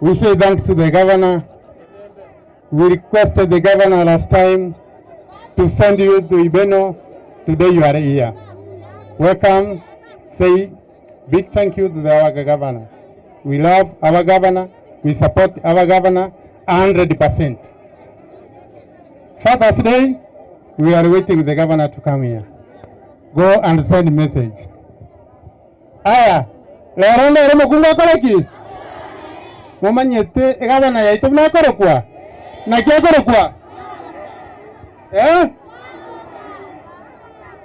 We say thanks to the governor. We requested the governor last time to send you to Ibeno. Today you are here. Welcome. Say big thank you to the, our governor. We love our governor. We support our governor 100%. Father's Day, we are waiting the governor to come here. Go and send message. Aya, rero ndere mokungu akore ki? Momanyete egavana yaito buna akorokwa? Naki akorokwa? Eh?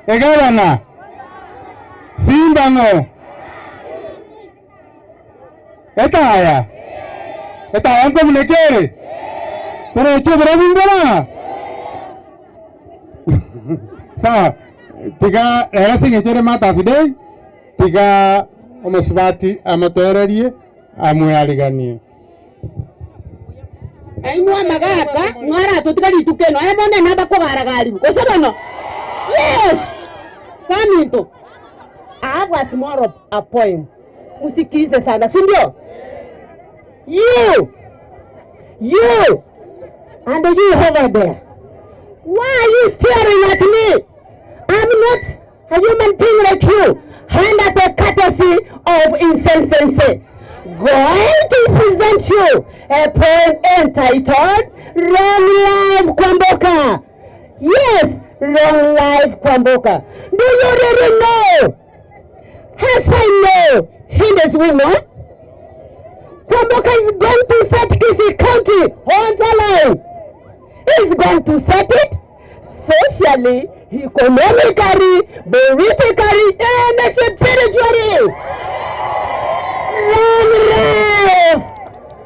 Egavana Simba ng'o? Etaya? Etaya nkomuneka ere? Toroche oborabu mbora? Sawa, tiga rero ase eng'encho ere Martyrs Day, tiga omosubati amotoererie amweariganie. Nainwe amagaaka mwaratotiga rituko eno, aye bono enamba kogara-garigwa, gose bono? Yes! Baminto, I have a small a poem. Musikize sana, si ndio? You, you, and you over there. Why are you staring at me? I'm not a human being like you. Under the courtesy of insensense. Going to present you a poem entitled Long Life Kwamboka. Yes, Long Life Kwamboka. Do you really know? Has I know in this woman? Kwamboka is going to set Kisii County on the line. He's going to set it socially, economically, politically, and spiritually. Long life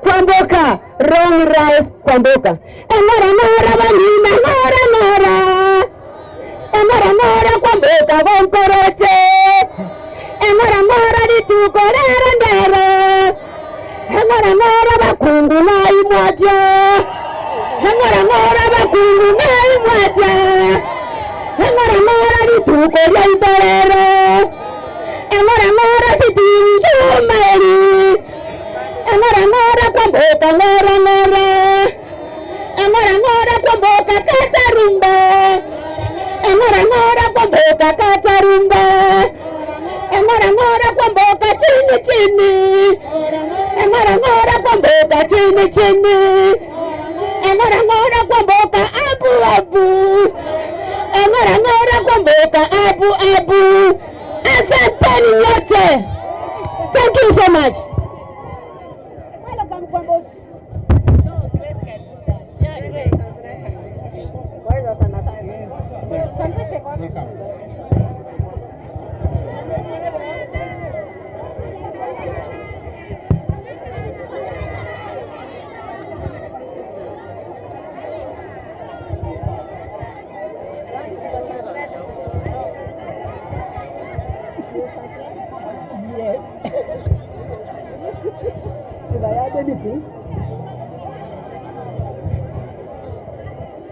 Kwamboka, long life Kwamboka. Eng'ora ng'ora bang'ina ng'ora ng'ora. Eng'ora ng'ora Kwamboka gonkoroche. Eng'ora ng'ora rituko rero ndero. Eng'ora ng'ora bakungu naimwacha. Eng'ora ng'ora bakungu naimwacha. Eng'ora ng'ora rituko ria itorero. Eng'ora ng'ora sitiri chumaeri. Eng'ora ng'ora Kwamboka ng'ora ng'ora. Eng'ora ng'ora Kwamboka katarumba. Eng'ora ng'ora Kwamboka katarumba. Eng'ora ng'ora Kwamboka chini chini. Eng'ora ng'ora Kwamboka chini chini. Eng'ora ng'ora Kwamboka abu abu. Eng'ora ng'ora Kwamboka abu abu. Asanteni nyote. Thank you so much. Welcome Kwamboka. Welcome.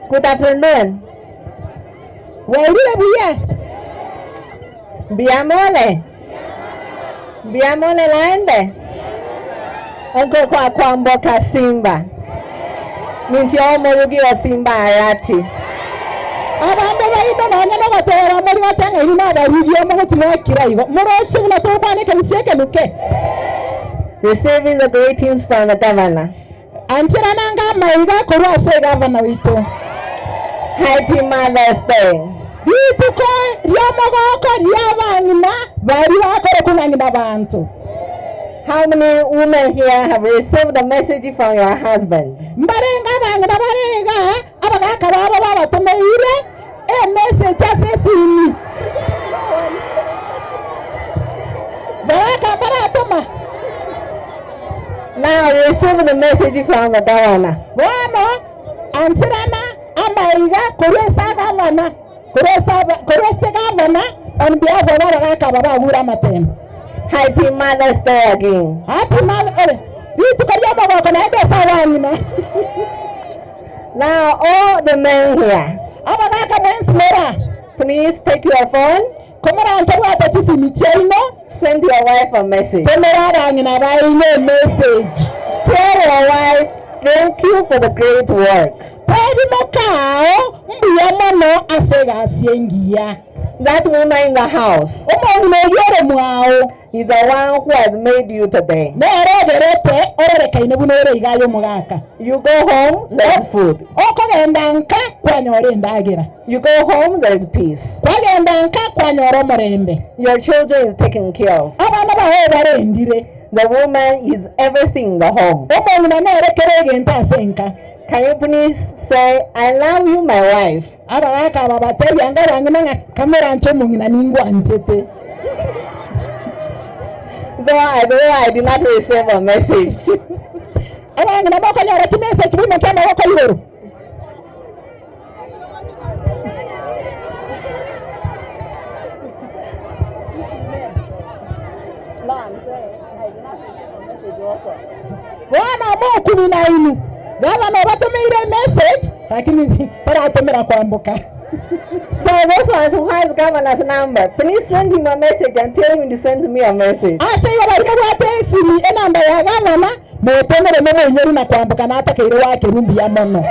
Good afternoon. Wairire buya. Mbiamole. Mbiamole laende. Onko kwa Kwamboka Simba. Ninche omorugi o Simba Arati. Abande baino nonya nogotora mori goteng'aini na abarugi omogochimwakira igo moroche buna tokwaneka bisieke Receiving the greetings from the governor. Anchera nanga amaiga korwa ase gavana wito. Happy Mother's Day. Rituko ria mogoko ria abang'ina bari bakore kung'ang'ina banto. How many women here have received a message from your husband? Mbarenga abang'ina barega abagaka babo babatomeire emessage ase esimi bagaka baratoma. Now receive the message from the governor. Bono ancherana amaiga korwa ase agavana korwa ase gavana on behalf of abagaka aba bagure amatemo. Happy Mother's Day again. Happy mother ore rituko ria omogoko naende ase abang'ina. Now all the men here, abagaka mwensimera, please take your phone, komoranche bwate chisimi chiaino, send your wife a message. Tomera abang'ina baino emessage. Tell your wife, thank you for the great work. Tebi mokao, mbuya mono ase egasi engiya. That woman in the house Omong'ina oyio ore mwao is the one who has made you today. nere ogerete ororekaine buna ore iga aye omogaka. You go home, there's food. Okogenda nka kwanyora endagera. You go home, there's peace. Kwagenda nka kwanyora omorembe. Your children is taken care of. Abana bao barendire. The woman is everything in the home. Omong'ina nere kere egento ase enka. Can you please say, I love you, my wife? Abagaka aba batebianga abang'ina ng'a kamoranche omong'ina ningwanchete. Though I though I did not receive a message. Abang'ina mokonyora chimessage buna kia amaboko igoro. No, I'm saying I did not receive a message also. Bono omokumi nainwe, gavana obatomeire emessage lakini taratomera kwamboka. So those ones who has governor's number, please send him a message and tell him to send me a message. Ase igo baria mobwate esimi enamba ya gavana motomere momoinyori na kwamboka natakeire goakerwa mbuya mono.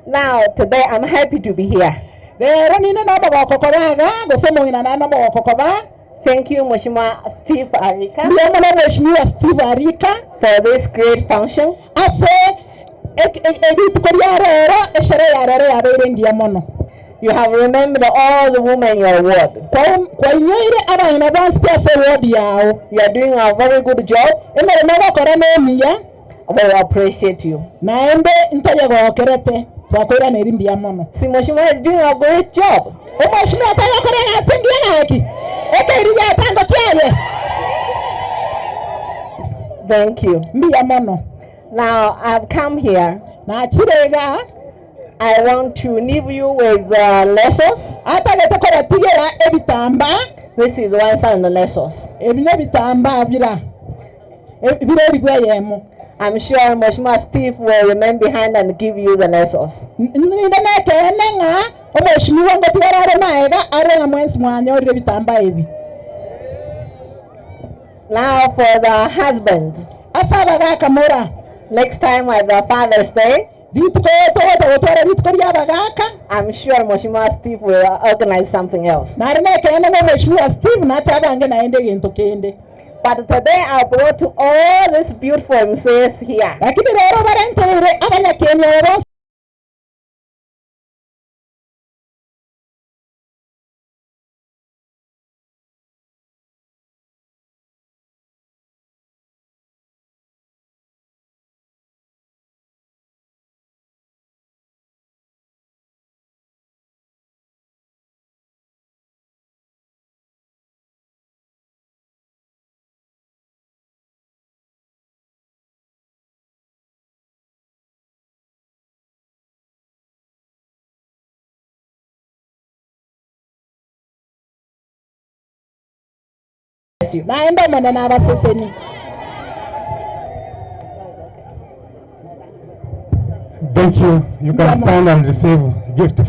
Now, today I'm happy to be here. Rero ninde nomogoko koba iga, gose omong'ina nare nomogoko koba. Thank you, Mheshimiwa Steve Arika, Mbuya mono Mheshimiwa Steve Arika for this great function. ase rituko ria rero, esherehe ya rero yabeire engiya mono. You have remembered all the women in your ward. Kwainyoire abang'ina bonsi pi ase eward yao. You are doing a very good job. Emeremo ogokora nemiya. We appreciate you. Naende ntoyegokerete, twakoiraneria mbuya mono. See, Mheshimiwa is doing a great job. Omweshimiwa tagokora egasi engiya ng'aki? Ekeiri giatango kiaye. Thank you. Mbuya mono. Now, I've come here. Nachire igaa. I want to leave you with lesos. Atagete kobatigera ebitambaa. This is one side lesos. Ebi nebitambaa bira birori bw'eyemo. I'm sure Mheshimiwa Steve will remain behind and give you the lesos. Ninde nekeene ng'a omweshimiwa ngotigara are magega are ng'a mwensi mwanyorire ebitambaa ebi. Now for the husbands. Ase abagaaka mora. Next time at the Father's Day. Rituko togocha gotwara rituko ri'abagaaka. I'm sure Mheshimiwa Steve will organize something else. Nare nekeene ng'a Omweshimiwa Steve nache abange naende egento kende. But today I brought all these beautiful MCs here. Lakini rero barenteire abanyakieni aba bonsi. Naende Omonene abasesenie. Thank you. You can stand and receive gift.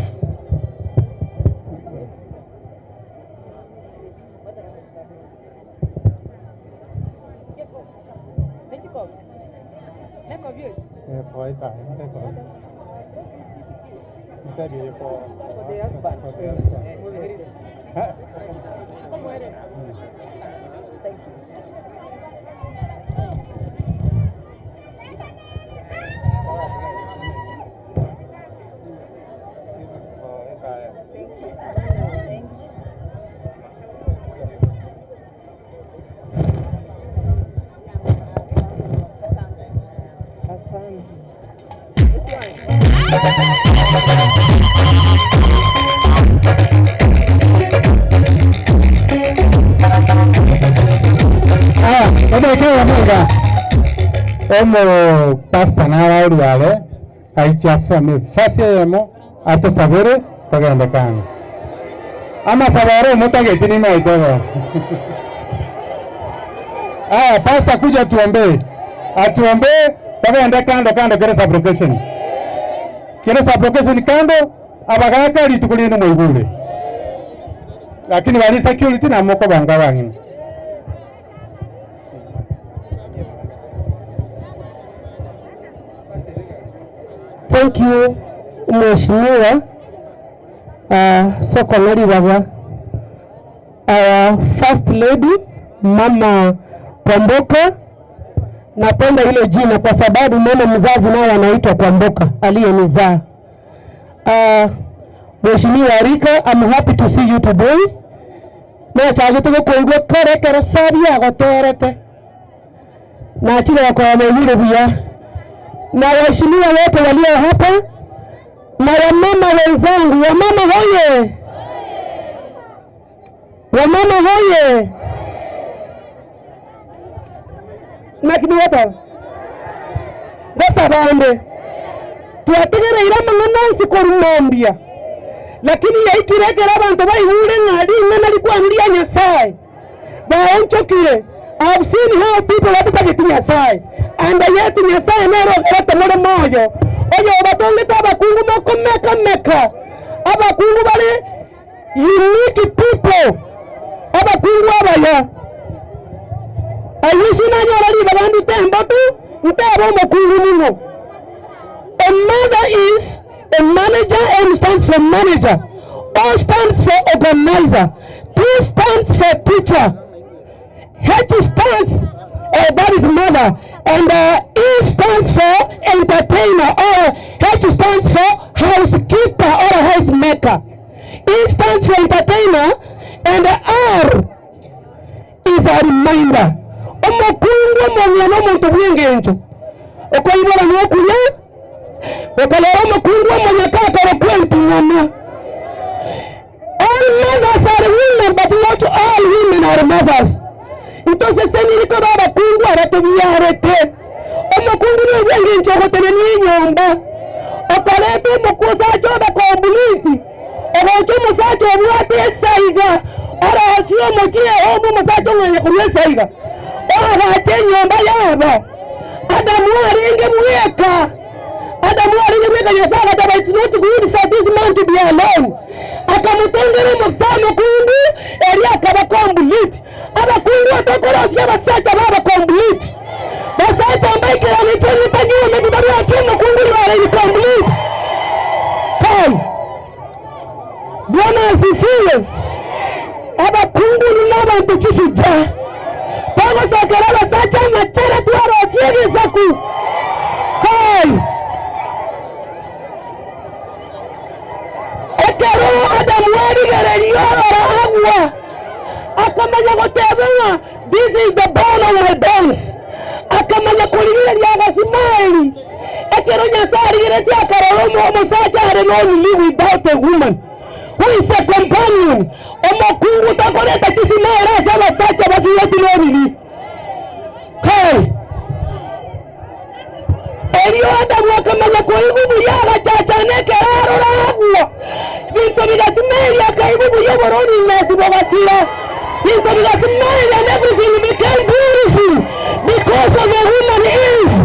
Aya, omoika oyomo iga, omopastor nare orware aiche asome efasi eyemo atosabere togende kando. Amasabo aro omotageti nimaete bono. Aya, pastor kuja tuombee, atuombee togende kando kando kere sublocation. Kere sublocation kando abagaka rituko rinde moigure. Lakini bari security namokobanga abang'ina. Thank you Mheshimiwa ase okong'a ribaga. Our first lady Mama Kwamboka, napenda hilo jina kwa sababu mama mzazi naye anaitwa Kwamboka aliyenizaa. Mheshimiwa Arika, I'm happy to see you today. Nachagete gokoigwa kare ekero Sabia agoterete. Nachire gokoa maigure buya. Na waheshimiwa wote walio hapa na wamama wenzangu, wamama hoye! Wamama hoye! Naki nigotoba? Gosabande twategereire amang'ana onsi korwa mambia, lakini yaikire ekero abanto baigure ng'a ring'ana rikwanu ria Nyasaye. Baonchokire, I have seen how people batatageti Nyasaye, and yet Nyasaye nere ogerete more moyo, oyobatongete abakungu mokomeka-meka, abakungu bare unique people, abakungu abaya. I wish nanyora ribaga ndute embotu, ntebe omokungu ning'o. A mother is a manager, M stands for manager, O stands for organizer, T stands for teacher, H stands, that is mother, and E stands for entertainer, or H stands for housekeeper or housemaker. E stands for entertainer, and R is a reminder. Omokungu omong'ina nomonto bw'engencho, okoibora nokuya, okarora omokungu omonyaka akarokwa enting'ana. All mothers are women, but not all women are mothers. Ntoseseniri koba abakungu aba tobiarete. Omokungu nigo engencho ogotenenia enyomba, okoreta omosacha obe complete, ogocha omosacha obwate esaiga, orosie omochie obe omosacha omwanya korwa esaiga, oagache enyomba yabo. Adamu arenge bweka, Adamu arenge bweka, Nyasaye agateba it's not good for this man to be alone. Akamotongera omosa omokungu, erio akaba complete. Abakungu otokorosia abasacha baba complete. Basacha mbaikerane keri tanyuome tibarwaki omokungu igo are complete. Kai. Bwana asifiwe. Abakungu n'abantu chisuja. Togosokera abasacha amachere twarosie ebisaku. Kai. Ekero Adamu arigereria orora agwa, akamanya goteba ng'a this is the bone of my bones. Akamanya korigereria agasimaeri. Ekero Nyasaye arigeretie akarora omosacha are lonely without a woman who is a companion. Omokungu takoreta chisimaeri ase abasacha bafireti lonely. Kai. Erio Adamu akamanya koigwa buya agachachana ekero arora agwo. Binto bigasimaeri akaigwa buya oboronliness bogasira. Binto bigasimaeri and everything became beautiful because of a woman Eve.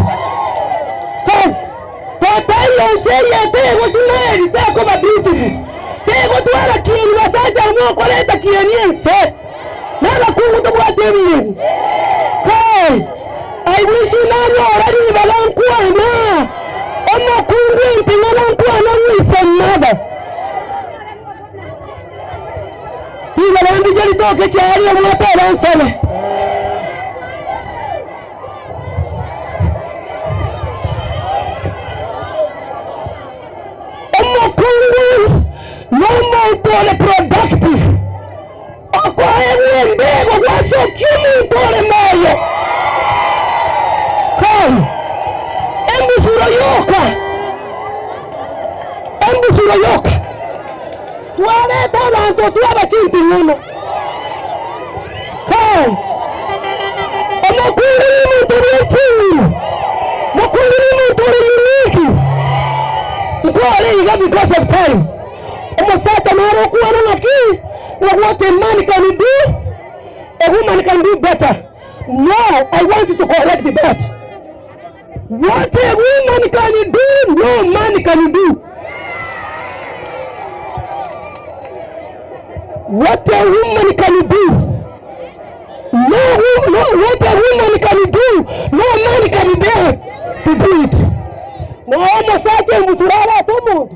Kai. Totari onseria tego simaeri tekoba beautiful. Tego twara kieni basacha mokoreta kieni ense. N'abakungu tobwate ebintu. Kai. I wish nanyora ribaga nkwana. Omokungu enting'ana nkwana who is a mother. Ribaga ndije ritoke chari omwate abansome. Omokungu n'omuntu ore productive. Okoegwa embego gwasokia omuntu ore moyo. Kai. Embusuro yoka. Embusuro yoka. Twareta abantu twabachinting'ano. Kai. Omokungu n'omuntu bw'echinguru. Mokungu n'omuntu ore unique. Nkware iga because of time. Omosacha naro okuwana naki na what a man can do, a woman can do better. No, I want you to correct that. What a woman can do, no man can do. What a woman can do, no, no, what a woman can do, no man can dare to do it. No, omosacha Omosacha embusuro arete omonto?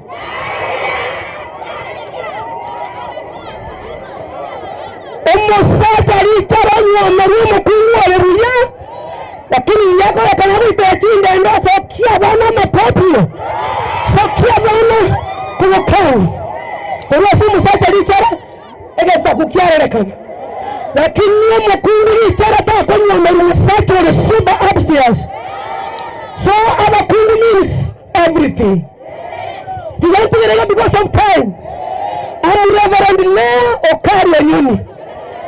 Omosacha richa aranyuomerwe omokungu oye buya, lakini yakorekana goitera chindendo, sokia abana amapapio, sokia abana kobokani. Korwa ase omosacha richara egesaku kiarorekana, lakini omokungu richara takonyuomerwa omosacha ore sober upstairs. So abakungu means everything. Tigantigerega because of time. I'm Reverend Leah Okari Onyoni.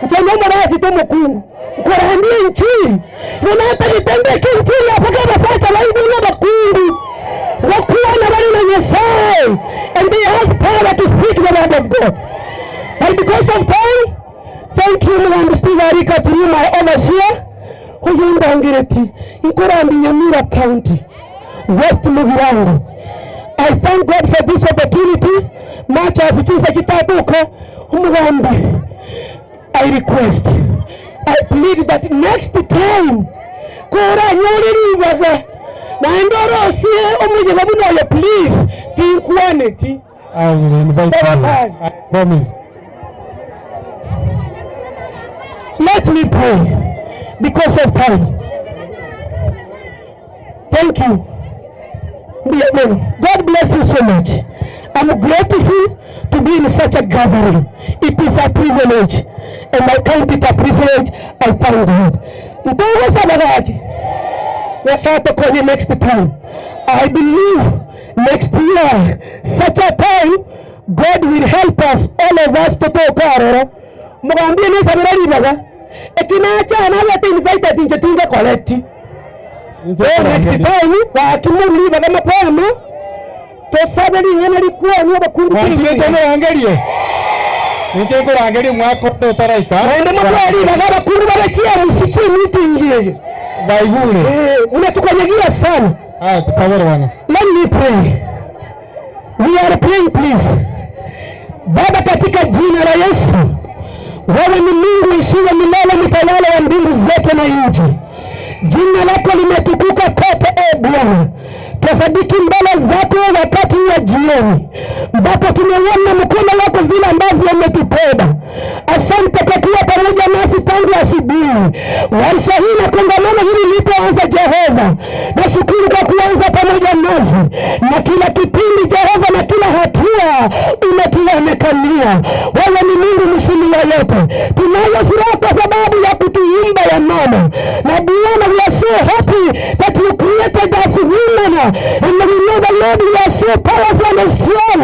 Nchenya omorasete omokungu. Nkorandia enchiri. Igo natagete mbeke enchiri mpaka abasacha baigwe n'abakungu. Bakwana bari na Nyasaye. And they have power to speak the word of God. But because of time, thank you Mugambi Steve Arika to you my overseer. Huyu ndangireti. Nkorambi Nyamira County. West Mugirango. I thank God for this opportunity. Much as chisa kitatuka umugambi. I request, I plead that next time kora nyoreri ibaga na ndorosie omuyega bunoyo please tinkwaneti. I will invite you. I promise. Let me pray because of time. Thank you. God bless you so much. I'm grateful to be in such a gathering. It is a privilege. And I count it a privilege. I thank God. Ndogo sabagaki. Nyasaye next time. I believe next year, such a time, God will help us, all of us, tutokaroro. Mugambie nisabira ribaga. Ekinacha na invited nje tinge collect. Oh, next time wakimuri ribaga mapema tosabe ring'ana rikwanyu abakungu Mwantie murangerie. Ninche nkorangerie mwaka utaraika. naende mutwari ribaga abakungu barachia musichi meeting yeye. Baigure. Eh, unatukanyagia sana. Ah, tusabere bwana. Let me pray. We are praying please. Baba, katika jina la Yesu, wewe ni Mungu ishiye milele, mtawala wa mbingu zote na nchi. Jina lako limetukuka kote, e Bwana. Twasadiki mbele zako wakati wa jioni, ambapo tumeuona mkono wako vile ambavyo umetupenda. Asante kwa kuwa pamoja nasi tangu asubuhi. Warsha hii na kongamano hili lilipoanza, Jehova, nashukuru kwa kuanza pamoja nasi na kila kipindi, Jehova, na kila hatua umetuonekania. Wewe ni Mungu mshindi wa yote. Tunayo furaha kwa sababu ya kutuumba wamama, na Bwana, we are so happy that you created us women, and we know the Lord, we are so powerful and strong,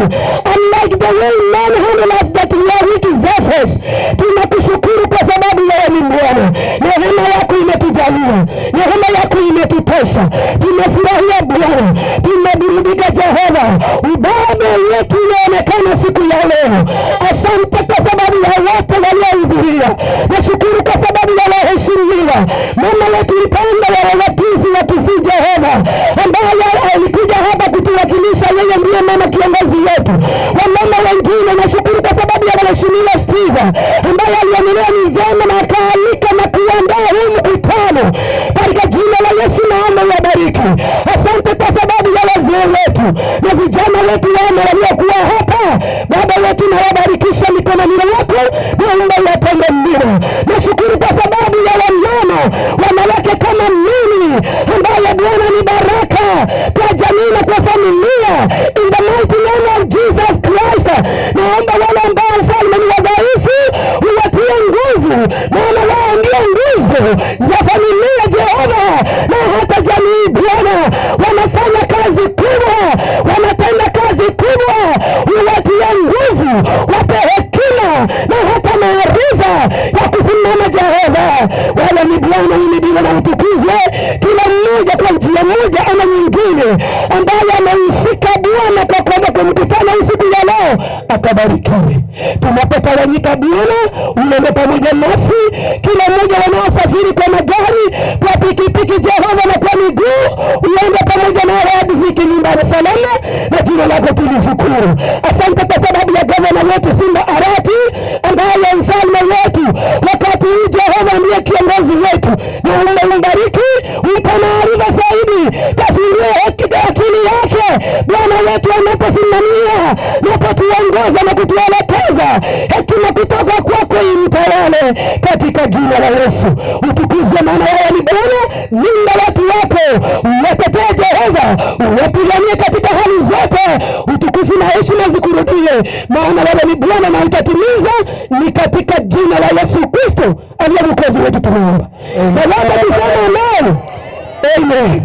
unlike the way men handle us, that we are weak vessels. Tunakushukuru kwa sababu wewe ni Bwana. Neema yako imetujalia, neema yako imetutosha. Tumefurahia Bwana, tumeburudika Jehova. Ubabe wetu umeonekana siku ya leo. Asante kwa sababu ya wote waliohudhuria. Nashukuru kwa sababu ya waheshimiwa, mama wetu mpendwa wa wawatuzi wa Kisii Jehova, ambaye alikuja hapa kutuwakilisha. Yeye ndiye mama kiongozi wetu. Wamama wengine, nashukuru kwa sababu ya mheshimiwa Steve ambaye alionelea ni vyema na akaalika na kuandaa huu mkutano. Katika jina la Yesu naomba uwabariki. Asante kwa sababu ya wazee wetu na vijana wetu wame waliokuwa hapa. Baba wetu, nawabarikisha mikononi mwako, naomba uwatende mema. Nashukuru kwa sababu ya wamama wanawake kama mimi ambaye Bwana ni baraka kwa jamii na kwa familia. In the mighty name of Jesus Christ, naomba wale ambao mfalme ni wadhaifu uwatie nguvu, maana wao ndio nguzo za familia Jehova na hata jamii. Bwana, wanafanya kazi kubwa, wanatenda kazi kubwa, uwatie nguvu, wape hekima na hata maarifa ya kusimama Jehova. Wala ni Bwana uhimidiwe na utukuzwe, kila mmoja kwa njia moja ama nyingine ambaye amehusika Bwana kwa kwenda kwa mkutano usiku ya leo akabarikiwe. Tunapotawanyika Bwana, uende pamoja nasi, kila mmoja wanaosafiri kwa magari, kwa pikipiki Jehova, na kwa miguu, uende pamoja nao hadi fiki nyumbani salama, na jina lako tulishukuru. Asante kwa sababu ya gavana wetu Simba Arati ambaye mfalme wetu wakati huu Jehova ndiye kiongozi wetu. Naomba umbariki, umpe maarifa zaidi, kafungue akili yake Bwana. Bwana wetu anaposimamia, anapotuongoza na kutuelekeza, hekima kutoka kwako imtawale katika jina la Yesu. Utukuzwe, maana wewe ni Bwana. Linda watu wako, uwatetee Jehova, uwapiganie katika hali zote. Utukufu na heshima zikurudie, maana wewe ni Bwana na utatimiza. Ni katika jina la Yesu Kristo aliye mwokozi wetu tumeomba, na wote tuseme amen. Amen.